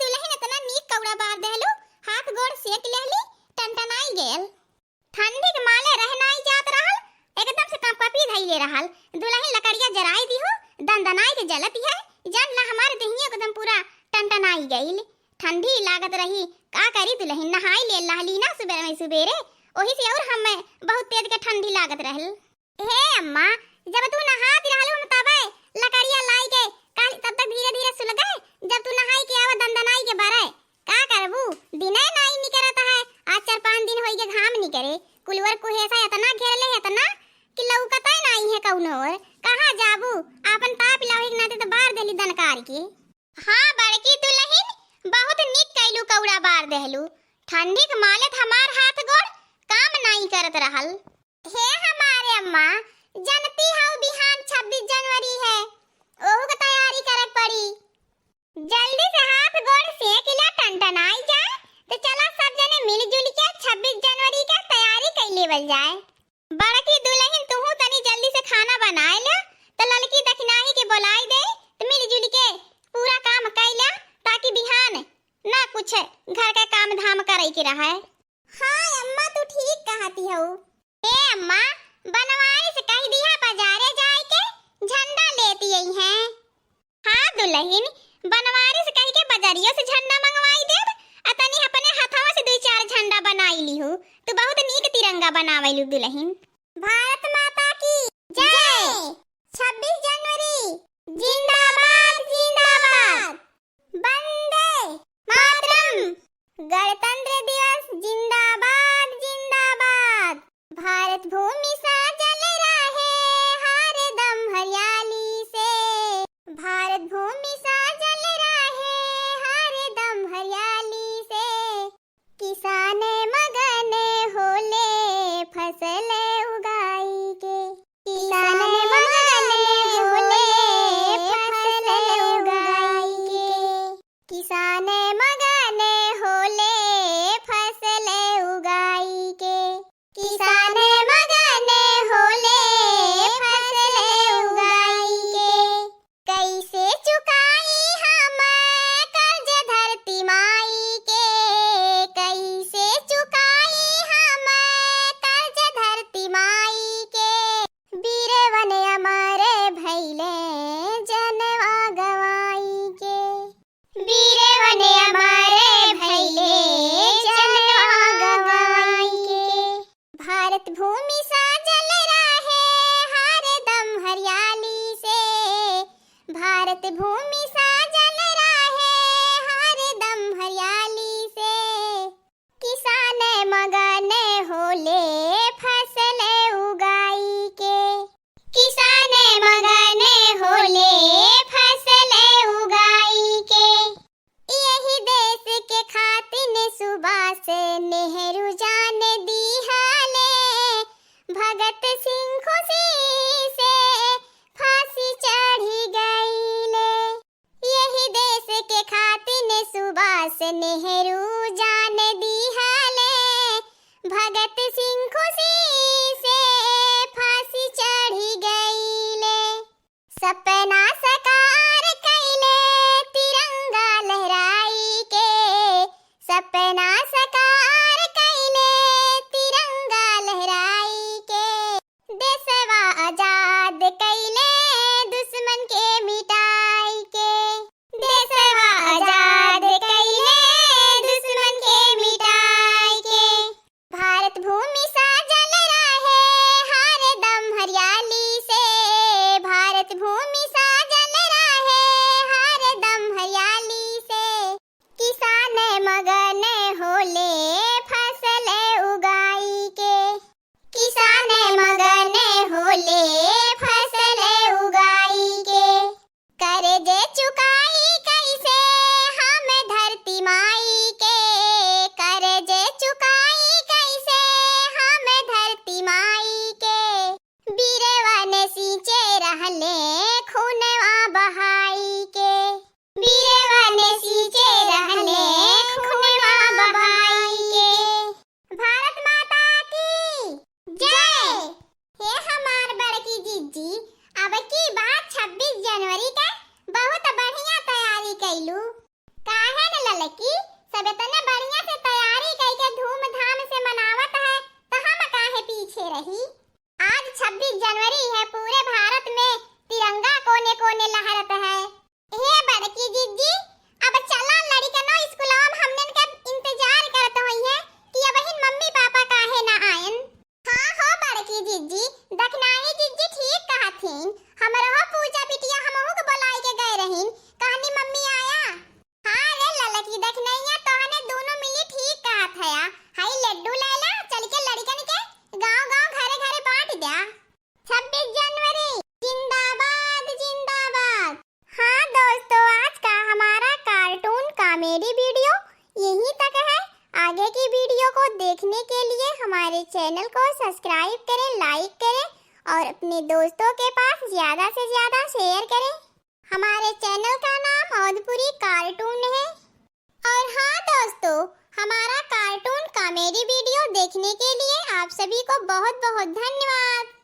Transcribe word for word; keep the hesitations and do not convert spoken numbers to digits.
दुलहिन, एतना नीक कौड़ा बार देहलू, हाथ गोड़ सेक लेहली, टनटनाई गयल। ठंडी के माले रह नाई जात रहल, एकदम से कंपकपी धइले रहल। दुलहिन, लकड़िया जराई दिहू, दनदनाई के जलत है, जान ला हमार देहिया एकदम पूरा टनटनाई गइल। ठंडी लागत रही, का करी दुलहिन, नहाई ले लहली ना सुबेरे में सुबेरे, ओही से और हमें बहुत तेज के ठंडी लागत रहल। हे अम्मा, जब तू नहात रहलू हम तबे लकड़िया लाई के कहली, तब तक धीरे धीरे सुलगे, जब तू नहाई के आवा दनदनाई के बरे, का करबू? दिने नाई निकरत है, आज चार पाँच दिन होई के घाम निकरे, कुलवर कुहेसा एतना घेरले है, एतना कि लौकते नाई है कौनो ओर। कहाँ जाबू? आपन ताप लावे के नाते तो बार देली दनकार के। हाँ बड़की दुलहिन, बहुत निक कैलू कौड़ा बार देहलू, ठंडी के माले त हमार हाथ गोड़ काम नाई करत रहल। हे हमारे अम्मा, जनती हऊ बिहान छब्बीस जनवरी है, ओहू के तैयारी करे के पड़ी। जल्दी से हाथ गोड़ सेक ला, टनटनाई जाए, तो चला सब जने मिलजुल के छब्बीस जनवरी के तैयारी कइ लेवल जाए। बड़की दुलहिन, तुहू तनी जल्दी से खाना बनाए ले, तो ललकी दखिनाही के बोलाई दे, तो मिलजुल के पूरा काम कइ ला, ताकि बिहान ना कुछ घर के काम धाम करे के रहे। हाँ अम्मा, तू ठीक कहती हऊ। ए अम्मा, बनवारी से कह दिया बाजारे जाए के झंडा लेती आई हैं। हाँ दुलहिन, बनवारी से कह के बजरियो से झंडा मंगवाई देब, आ तनी अपने हथवा से दुई चार झंडा बनाई लिहू। तू बहुत नीक तिरंगा बनावेलू दुलहिन। भारत माता की जय। छब्बीस जनवरी जिंदाबाद, जिंदाबाद। वंदे मातरम। गणतंत्र दिवस जिंदाबाद, जिंदाबाद। भारत भूमि साजल रहे हरदम हरियाली से। भारत भूमि साजल रहे हरदम हरियाली से। किसान मगन होले फसल उगाई के। किसान मगन होले फसल उगाई के। किसान मगन होले फसल उगाई के। किसान मगन होले फसल उगाई के। कैसे चुकाई हम कर्ज धरती माई के, कैसे चुकाई हम कर्ज धरती माई के। वीरवन अमर भइले जनवा गवाई के, वीरवन अमर भइले जनवा गवाई के। भारत भूमि साजल रहे हरदम हरियाली से। भारत भूमि साजल रहे हरदम हरियाली से। किसान मगन होले फसल उगाई के। किसान मगन होले फसल उगाई के। यही देश के खातिन सुभाष नेहरू जान दिहले, भगत सिंह खुशी से फांसी चढ़ी गईले। यही देश के खातिन सुभाष नेहरू जान दिहले, भगत सिंह खुशी से फांसी चढ़ी गईले। सपना साकार कइले तिरंगा लहराई के, सपना साकार कइले तिरंगा लहराई के। देशवा आजाद कइले दुश्मन के मिटाई के, देशवा आजाद कइले दुश्मन के मिटाई के। भारत भूमि साजल को subscribe करें, like करें और अपने दोस्तों के पास ज्यादा से ज्यादा share करें। हमारे channel का नाम अवधपुरी cartoon है। और हाँ दोस्तों, हमारा cartoon comedy video देखने के लिए आप सभी को बहुत बहुत धन्यवाद।